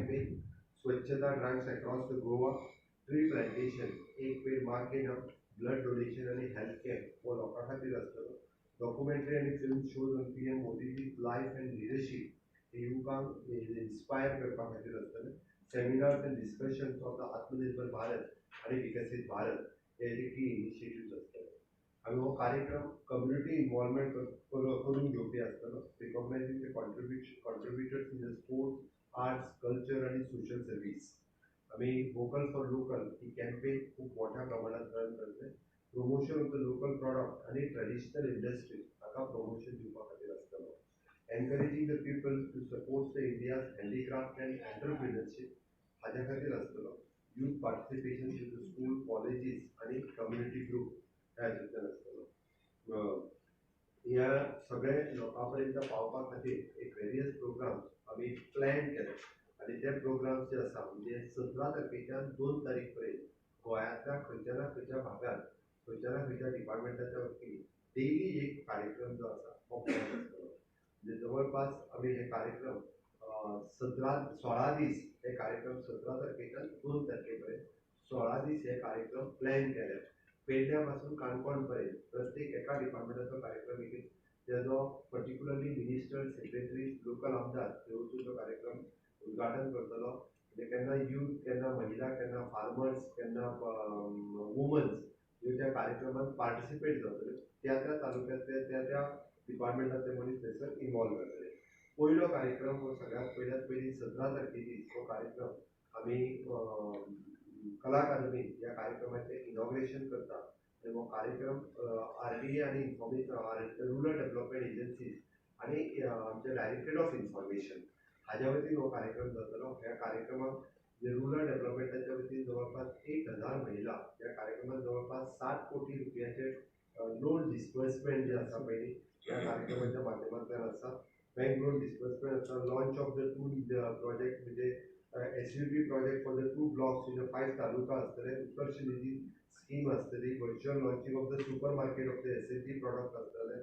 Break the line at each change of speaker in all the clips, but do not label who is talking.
campaign, Swachhata drives across the Goa, tree plantation, एक पेड माँ K नाम, ब्लड डोनेशन आनी हेल्थ कॅम्प हो लोकां खातीर आसतलो. डॉक्युमेंटरी आनी film shows on PM Modiji life and leadership हे युवकांक इन्स्पायर करपा खातीर आसतले. Seminars and discussions of the Atmanirbhar Bharat आनी विकसीत भारत हे की इनिशिएटिव्स आसतले. आमी हो कार्यक्रम कम्युनिटी इन्वॉल्वमेंट करून घेवपी आसतलो, recognizing the contributors in the sports, arts, culture आनी सोशल सर्वीस. आमी vocal for local he campaign खूब मोठ्या प्रमाणात रन करतले. Promotion of the local product आनी ट्रेडिशनल इंडस्ट्रीज हाका प्रमोशन दिवपा खातीर आसतलो. Encouraging the people to support the India's handicraft and entrepreneurship हाज्या खातीर आसतलो. Youth participation in the school, colleges आनी कम्युनिटी ग्रुप ह्या हातूंतल्यान आसतलो. ह्या सगळे लोकां पर्यंत पावपा खातीर एक वेरियस प्रोग्राम्स आमी प्लॅन केले आनी ते प्रोग्राम्स जे आसा म्हणजे 17 तारखेच्यान 2 तारीख पर्यंत गोंयांतल्या खंयच्या ना खंयच्या भागात, खंयच्या ना खंयच्या डिपार्टमेंटाच्या वतीन डेली एक कार्यक्रम जो आसा हो प्लॅन आसतलो. म्हणजे जवळपास आमी हे कार्यक्रम 16 दीस हे कार्यक्रम 17 तारखेच्यान 2 तारखे पर्यंत 16 दीस हे कार्यक्रम प्लॅन केले. पेडण्या पासून काणकोण पर्यंत प्रत्येक एका डिपार्टमेंटाचो कार्यक्रम एक तेजो पर्टिक्युलरली मिनिस्टर, सेक्रेटरीज, लोकल आमदार हे वचून तो कार्यक्रम उद्घाटन करतलो. म्हणजे केन्ना यूथ, केन्ना महिला, केन्ना फार्मर्स, केन्ना वुमन्स ह्यो त्या कार्यक्रमात पार्टिसिपेट जातल्यो. त्या त्या तालुक्यांतले त्या त्या डिपार्टमेंटांतले मनीस थंयसर इन्वॉल्व जातले. पयलो कार्यक्रम हो सगळ्यात पयल्यात पयली 17 तारखे दीस हो कार्यक्रम आमी कला अकादमी ह्या कार्यक्रमाचें इनॉग्रेशन करता. आनी हो कार्यक्रम RDA आनी इन्फॉर्मेशन रुरल डेव्हलपमेंट एजन्सीज आनी आमचे डायरेक्टरेट ऑफ इन्फॉर्मेशन हाज्या वतीन हो कार्यक्रम जातलो. ह्या कार्यक्रमाक रुरल डेव्हलपमेंटाच्या वतीन जवळपास 1000 महिला ह्या कार्यक्रमात जवळपास 60 कोटी रुपयाचे लोन डिस्बर्समेंट जे आसा पयलीं ह्या कार्यक्रमाच्या माध्यमांतल्यान आसा. बँक लोन डिस्बर्समेंट आसा. Launch of the 2 project म्हणजे SUP project for the 2 blocks in the 5 taluka आसतले. उत्कर्ष निधी स्कीम आसतली. Virtual launching of the super market of the SHG product आसतले.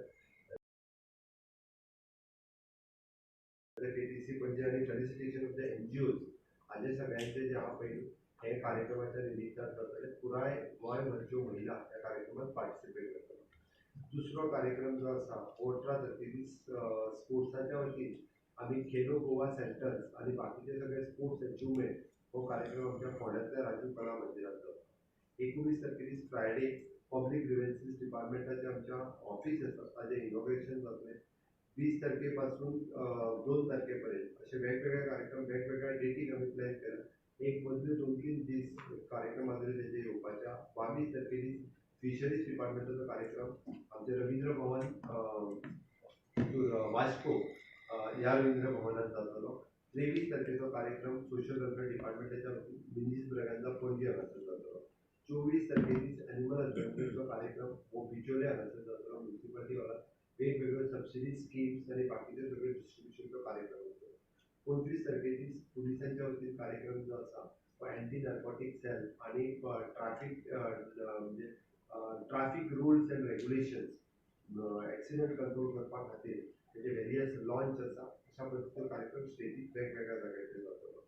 KTC Panaji आनी फेलिसिटेशन ऑफ the NGOs हाजे सगळ्यांचे जे आहा पळय हे कार्यक्रमाच्या निमित्तान जातले. पुराय गोंयभरच्यो महिला ह्या कार्यक्रमात पार्टिसिपेट करतले. दुसरो कार्यक्रम जो आसा 18 तारखे दीस स्पोर्ट्साच्या वतीन आमी खेलो गोवा सेंटर्स आनी बाकीचे सगळे स्पोर्ट्स अचिवमेंट हो कार्यक्रम आमच्या फोंड्यांतल्या राजीव कला मंदिरांत जाता. 19 तारखे दीस फ्रायडे पब्लीक ग्रिव्हन्सीस डिपार्टमेंटाचे आमच्या ऑफिस आसा ताजें इनॉग्रेशन जातलें. 20 तारखे पासून 2 तारखे पर्यंत असे वेगवेगळे कार्यक्रम वेगवेगळ्या डेटीक आमी प्लॅन केला. एक मदल्यो 2-3 दीस कार्यक्रम आसले तेजे येवपाच्या. 22 तारखे दीस फिशरीज डिपार्टमेंटाचो कार्यक्रम आमचे रवींद्र भवन वास्को ह्या रवींद्र भवनात जातलो. 23 तारखेचो कार्यक्रम सोशल वेलफेअर डिपार्टमेंटाच्या वतीन मिनीस ब्रगांजा पणजी हांगासर जातलो. 24 तारखे दीस एनिमल हजबंड्रीचो कार्यक्रम हो बिचोले हांगासर जातलो. म्युनिसिपालिटी हॉलात वेगवेगळ्यो सबसिडी स्किम्स आनी बाकीचे सगळे डिस्ट्रिब्युशनचो कार्यक्रम आसतलो. 25 तारखे दीस पुलिसांच्या वतीन कार्यक्रम जो आसा तो एंटी नार्कोटीक सेल आनी ट्राफीक म्हणजे traffic rules and regulations accident control करपा खातीर तेजे वेरियस लॉन्च आसा. अशा पद्दतीचो कार्यक्रम स्टेटीक वेगवेगळ्या जाग्याचेर जातलो.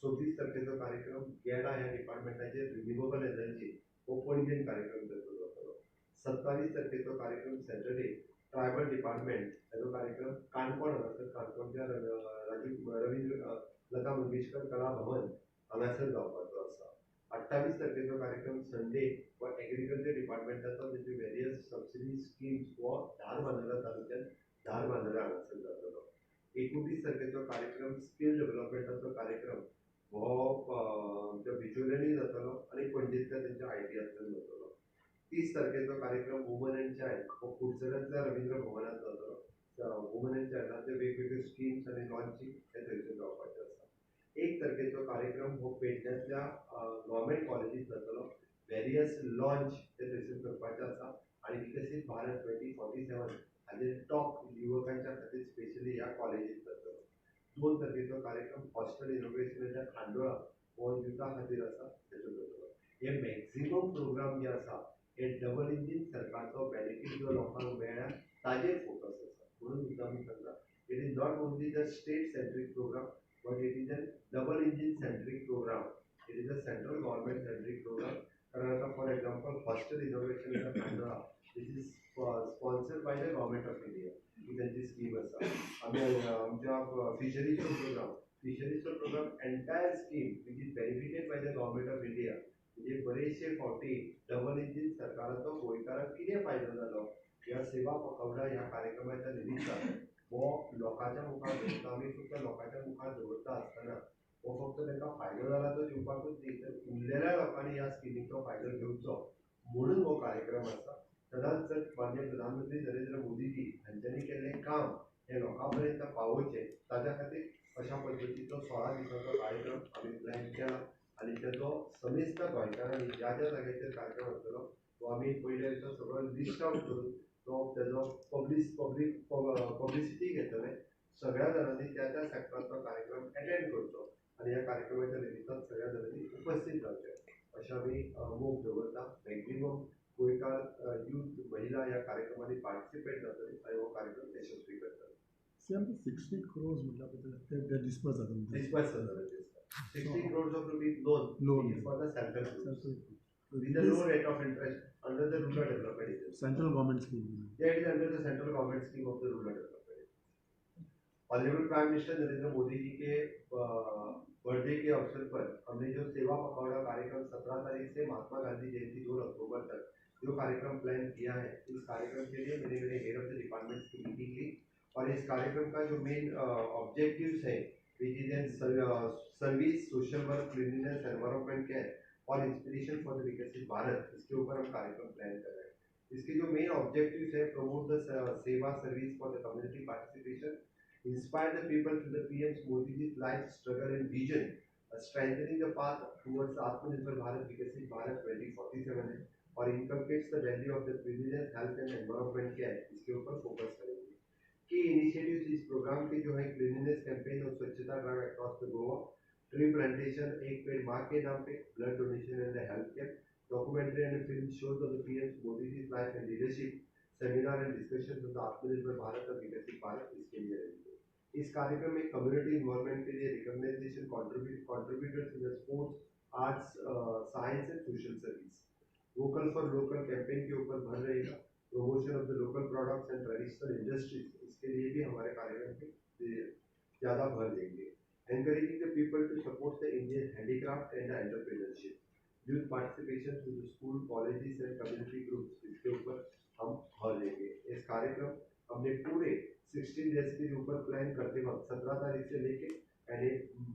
26 तारखेचो कार्यक्रम गेडा ह्या डिपार्टमेंटाचेर रिन्युएबल एनर्जी हो पणजेन कार्यक्रम ताचो जातलो. 27 तारखेचो कार्यक्रम सॅटर्डे ट्रायबल डिपार्टमेंट हेजो कार्यक्रम काणकोण हांगासर काणकोणच्या राजीव रवींद्र लता मंगेशकर कला भवन हांगासर जावपाचो आसा. 28 तारखेचो कार्यक्रम संडे हो एग्रीकल्चर डिपार्टमेंटाचो तेजे वेरियस सबसिडी स्किम्स हो धारबांदोडा तालुक्यात धारबांदोडा हांगासर जातलो. 29 तारखेचो कार्यक्रम स्कील डेव्हलपमेंटाचो कार्यक्रम हो आमच्या बिचोल्यांनी जातलो आनी पणजेंतल्या तेंच्या ITI जातलो. 30 तारखेचो कार्यक्रम वुमन अँड चायल्ड हो कुडचड्यांतल्या रवींद्र भवनात जातलो. वुमन अँड चायल्डाचे वेगवेगळे स्किम्स आनी लॉन्चींग हे थंयसर जावपाचें आसा. 1 तारखेचो कार्यक्रम हो पेडण्यांतल्या गव्हर्मेंट कॉलेजींत जातलो. वेरियस लॉन्च ते थंयसर करपाचें आसा आनी विकसीत भारत 2047 हाजेर टॉक युवकांच्या खातीर स्पेशली ह्या कॉलेजींत जातलो. 2 तारखेचो कार्यक्रम हॉस्टेल इनॉग्रेशनाच्या खांडोळा हो युथा खातीर आसा तेचो जातलो. हे मॅक्झिमम प्रोग्राम जे आसा हे डबल इंजीन सरकारचो बेनिफीट जो लोकांक मेळ्ळा ताजेर फोकस आसा. म्हणून मुद्दाम सांगता, it is not only the state centric program but it is an double engine central government centric program. कारण आतां फॉर एग्जाम्पल हॉस्टेल रिनोवेशन आसा, this is sponsored by the government of India, ही त्यांची scheme आसा. आमी आमच्या फिशरीजचो programme, फिशरीजचो program entire scheme which is benefited by the government of India. म्हणजे बरेचशे फावटी डबल इंजीन सरकाराचो गोंयकारांक कितें फायदो जालो ह्या सेवा पखवडा ह्या कार्यक्रमाच्या निमित्तान हो लोकांच्या मुखार दवरता. आमी फक्त लोकांच्या मुखार दवरता आसतना हो फक्त तांकां फायदो जाला तो दिवपाकूच न्ही, तर उरलेल्या लोकांनी ह्या स्किमीचो फायदो घेवचो म्हणून हो कार्यक्रम आसा. सदांच जर माननीय प्रधानमंत्री नरेंद्र मोदीजी हांच्यांनी केल्लें काम हें लोकां पर्यंत पावोवचें ताच्या खातीर अशा पद्दतीचो 16 दिसांचो कार्यक्रम आमी प्लॅन केला आनी तेजो समेस्त गोंयकारांनी ज्या ज्या जाग्याचेर कार्यक्रम आसतलो तो आमी पयल्या दिसा सगळो लिस्ट आवट करून तो तेजो पब्लिसिटी घेतले. सगळ्या जाणांनी त्या त्या सेक्टरांतलो कार्यक्रम एटेंड करचो आनी ह्या कार्यक्रमाच्या निमित्तान सगळ्या जाणांनी उपस्थित जावचें अशें आमी मोग दवरता. मॅक्झिमम गोंयकार यूथ महिला ह्या कार्यक्रमांनी पार्टिसिपेट जातले आनी हो कार्यक्रम यशस्वी करतले.
60 crores म्हटल्यार ते डिस्पर्स जाता,
डिस्पर्स जाता. 60 crores of rupees loan for the self help groups with a low rate of interest under the Rural Development Agency.
Central government scheme.
Yeah, it is under the central government scheme of the Rural Development Agency. Honorable Prime Minister Narendra Modi ji K birthday K अवसर पर हमने जो सेवा पखवाड़ा कार्यक्रम 17 तारीख से महात्मा गांधी जयंती 2 अक्टूबर तक जो कार्यक्रम plan किया है, इस कार्यक्रम के लिए मैंने मेरे हेड ऑफ the departments की मीटिंग ली और इस कार्यक्रम का जो मेन ऑब्जेक्टिव्स है which is an service, social work, cleanliness, environment care और इंस्पिरेशन फॉर the विकसित भारत, इसके ऊपर हम कार्यक्रम प्लान कर रहे हैं. इसके जो मेन ऑब्जेक्टिव्स है, promote the seva service for the community participation, inspire the people to the PM Modi ji life struggle and vision, strengthening the path towards Atmanirbhar Bharat Viksit Bharat 2047 है और inculcates the value of the cleanliness, health and environment care, इसके ऊपर focus करेंगे. की initiatives इस programme K जो है cleanliness campaign और स्वच्छता drive across the Goa, tree plantation एक पेड़ माँ के नाम pay, blood donation and health camp, documentary and film shows of the PM Modi ji life and leadership, seminar and discussion of the Atmanirbhar Bharat और विकसित भारत इसके लिए रहेंगे. इस कार्यक्रम में कम्युनिटी इन्वॉल्वमेंट के लिए recognisation contributors in the sports, arts, science and social service, vocal for local campaign K ऊपर भर रहेगा, promotion of the local products and traditional industries, इसके लिए भी हमारे कार्यक्रम के ज़्यादा भर देंगे. Encouraging the people to support the Indian handicraft and entrepreneurship, youth participation through the school, colleges and community groups, इसके ऊपर हम भर देंगे. इस कार्यक्रम हमने पूरे 16 डेज के ऊपर प्लान करते वक्त 17 तारीख से लेके यानी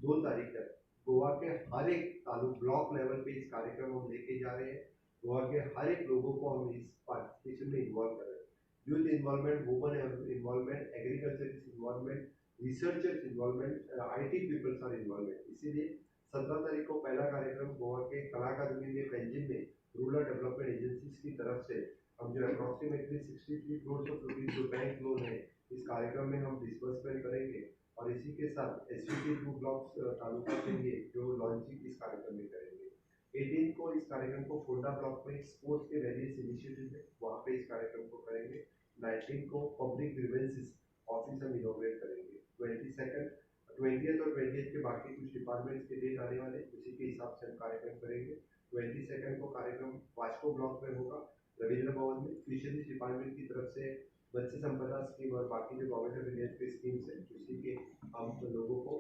2 तारीख तक गोवा के हर एक तालुक ब्लॉक लेवल पे इस कार्यक्रम हम लेके जा रहे हैं. गोवा के हर एक लोगों को हम इस पार्टिसिपेशन में इन्वॉल्व कर रहे हैं. Youth involvement, women involvement, agriculture involvement, researchers involvement, IT peoples are involvement. इसीलिए 17 तारीख को पहला कार्यक्रम गोवा के कला अकादमी में पेंजिम में रूरल डेवलपमेंट एजेंसीज की तरफ से हम जो अप्रॉक्सीमेटली 63 करोड़ ऑफ रुपीज़ जो बैंक लोन है इस कार्यक्रम में हम डिसबर्समेंट करेंगे और इसी के साथ SUT 2 blocks taluka के लिए जो लॉन्चिंग इस कार्यक्रम में करेंगे. 18 को इस कार्यक्रम को फोंडा ब्लॉक में स्पोर्ट्स के वेरियस इनिशिएटिव है वहाँ पे इस कार्यक्रम को करेंगे. 19 को पब्लिक ग्रीवेंसेस ऑफिस हम इनोग्रेट करेंगे. 20 और 20 के बाकी कुछ डिपार्टमेंट्स के डेट आने वाले उसी के हिसाब से हम कार्यक्रम करेंगे. 22 को कार्यक्रम वास्को ब्लॉक में होगा, रविंद्र भवन में. फिशरीज डिपार्टमेंट की तरफ से मत्स्य संपदा स्कीम और बाकी जो government of India K schemes हैं उसी के हम लोगों को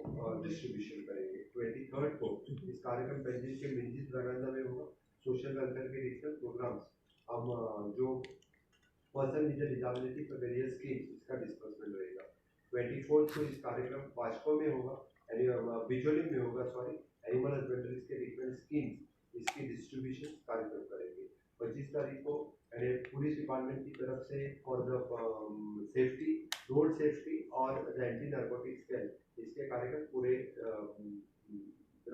डिस्ट्रीब्यूशन करेंगे. 23 को इस कार्यक्रम पेंजिम के मिंजिस ब्रागांजा में होगा. सोशल वेलफेयर के डिफरेंट प्रोग्राम्स हम जो पर्सन विद डिसेबिलिटी पर वेरियस स्कीम्स इसका डिस्बर्समेंट रहेगा. 24 को इस कार्यक्रम वास्को में होगा, बिचोली में होगा, सॉरी, एनिमल हस्बेंड्रीज के डिफरेंट स्कीम्स इसकी डिस्ट्रीब्यूशन कार्यक्रम करेंगे. 25 तारीख को पुलिस डिपार्टमेंट की तरफ से for the safety, road safety Aur the anti narcotics cell इसके कार्यक्रम पूरे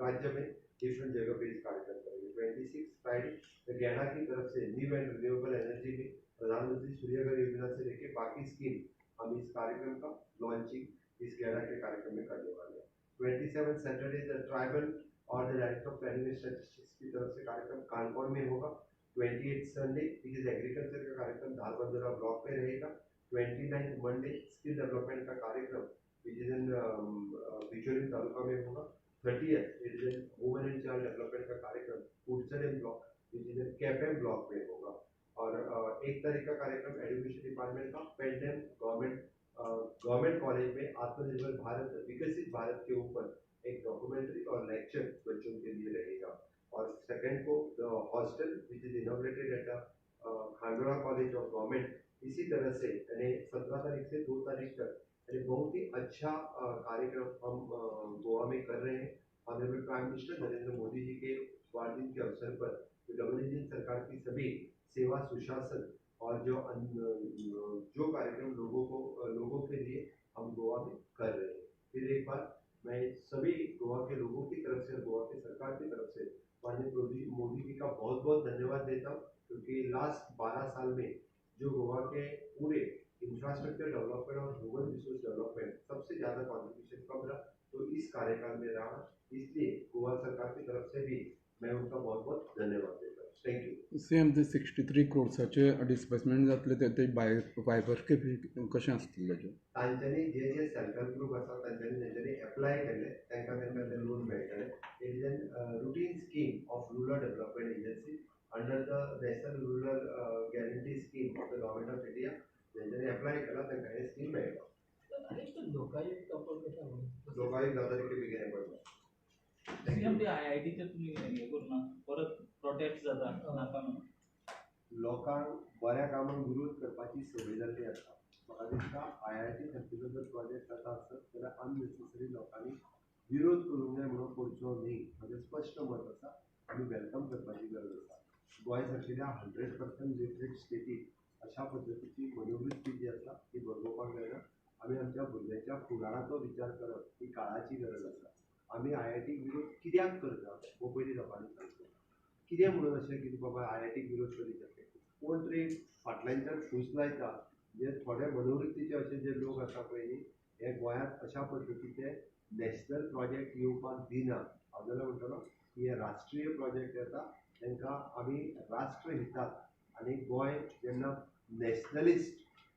राज्य में डिफरेंट जगह पे इस कार्यक्रम करेंगे. 26 फ्राइडे गैना की तरफ से न्यू एंड रिन्यूएबल एनर्जी में प्रधानमंत्री सूर्यघर योजना से लेके बाकी स्कीम हम इस कार्यक्रम का लॉन्चिंग इस गैना के कार्यक्रम में करने वाले हैं. 27 Saturday the tribal Aur the director of planning and statistics की तरफ से कार्यक्रम कानपुर में होगा. 28 संडे which is agriculture का कार्यक्रम धारबंदरा ब्लॉक में रहेगा. 29 मंडे स्किल डेवलपमेंट का कार्यक्रम which is in Bicholim taluka में होगा. 30th it is an women and child development का कार्यक्रम Kudchade block which is an Quepem block में होगा। और 1 तारीख का कार्यक्रम एजुकेशन डिपार्टमेंट का पेंडेम गवर्नमेंट कॉलेज में आत्मनिर्भर भारत विकसित भारत के ऊपर एक डॉक्यूमेंट्री और लेक्चर बच्चों के लिए रहेगा। और 2nd co the hostel which is inaugurated at Khandola college of government. इसी तरह से यानी 17 तारीख से 2 तारीख तक यानी बहुत ही अच्छा कार्यक्रम हम गोवा में कर रहे हैं। Honourable prime minister Narendra Modi ji के वारदिन के अवसर पर डबल इंजन सरकार की सभी सेवा सुशासन और जो कार्यक्रम लोगों के लिए हम गोवा में कर रहे हैं। फिर एक बार मैं सभी गोवा के लोगों की तरफ से और गोवा के सरकार की तरफ से माननीय मोदी जी का बहुत बहुत धन्यवाद देता हूँ, क्योंकि लास्ट 12 साल में जो गोवा के पूरे इंफ्रास्ट्रक्चर डेवलपमेंट और ह्यूमन रिसोर्स डेवलपमेंट सबसे ज़्यादा कॉन्ट्रीब्यूशन कब रहा तो इस कार्यकाल में रहा, इसलिए गोवा सरकार की तरफ से भी मैं उनका बहुत बहुत धन्यवाद देता हूँ। Thank you.
Same ते 63 क्रोर्साचे डिसबर्समेंट जातले ते फायबर कॅफे कशें आसतलें?
तांच्यांनी जे जे सेल्फ हेल्प ग्रूप आसा तांच्यांनी एप्लाय केल्ले तांकां तांकां ते लोन मेळटलें। It is an routine scheme of rural development agency under the national rural guarantee scheme of the government of India. जेंच्यांनी apply केला तांकां हें स्कीम मेळटा। लोकायुक्त जाता तितके बेगीन पडटा।
सीएम ते आयआयटीचे तुमी हें करूं ना परत प्रोटेस्ट जाता नाका म्हणून?
लोकांक बऱ्या कामाक विरोध करपाची संवय जाल्ली आसा। म्हाका दिसता आयआयटी सारकिल्लो जर प्रोजेक्ट जाता आसत जाल्यार अननेसेसरी लोकांनी विरोध करूंक जाय म्हणून करचो न्ही, म्हजें स्पश्ट मत आसा। आमी welcome करपाची गरज आसा। गोंय सारकिल्या 100% लिटरेट स्टेटीक अशा पद्दतीची मनोवृत्ती जी आसा ती बरोवपाक जायना। आमी आमच्या भुरग्यांच्या फुडाराचो विचार करप ही काळाची गरज आसा। आमी आयआयटीक विरोध कित्याक करता हो पयलीं लोकांनी सांगचो। कितें म्हणून अशें की बाबा आयआयटीक विरोध करीत जातले, कोण तरी फाटल्यानच्यान फूस लायता जे थोडे मनोवृत्तीचे अशे जे लोक आसा पळय न्ही, हे गोंयांत अशा पद्दतीचे नॅशनल प्रोजेक्ट येवपाक दिना। हांव जाल्यार म्हणटलो की हे राष्ट्रीय प्रोजेक्ट येता तांकां आमी राष्ट्रहिताक आनी गोंय जेन्ना नॅशनलिस्ट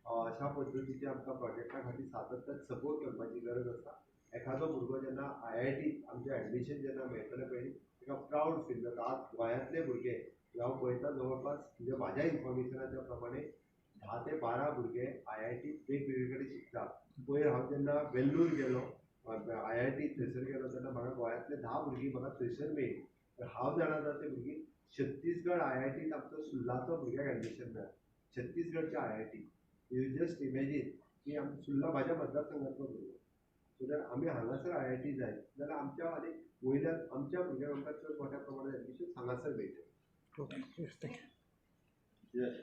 अशा पद्दतीचे आमकां प्रोजेक्टा खातीर सातत्यान सपोर्ट करपाची गरज आसा। एखादो भुरगो जेन्ना आयआयटीत आमचें एडमिशन जेन्ना मेळटलें पळय न्ही ताका प्रावड फील जाता। आज गोंयांतले भुरगे हांव पळयता जवळपास म्हणजे म्हाज्या इन्फॉर्मेशनाच्या प्रमाणे 10 ते 12 भुरगे आयआयटीत वेगवेगळे कडेन शिकता। पयर हांव जेन्ना वेल्लूर गेलो आयआयटी थंयसर गेलो तेन्ना म्हाका गोंयांतले 10 भुरगीं म्हाका थंयसर मेळ्ळीं। तर हांव जाणा जाता ते भुरगीं छत्तीसगड आयआयटीत आमचो सुर्लाचो भुरग्याक एडमिशन मेळ्ळा, छत्तीसगडच्या आयआयटी। You just imagine की आम सुर्ला म्हाज्या मतदारसंघांतलो भुरगो। सो जर आमी हांगासर आयआयटी जाय जाल्यार आमच्या आनी वयल्यान आमच्या भुरग्यांक आमकां चड मोठ्या प्रमाणात एडमिशन हांगासर मेळटलें।
Okay, thank you.
Yes.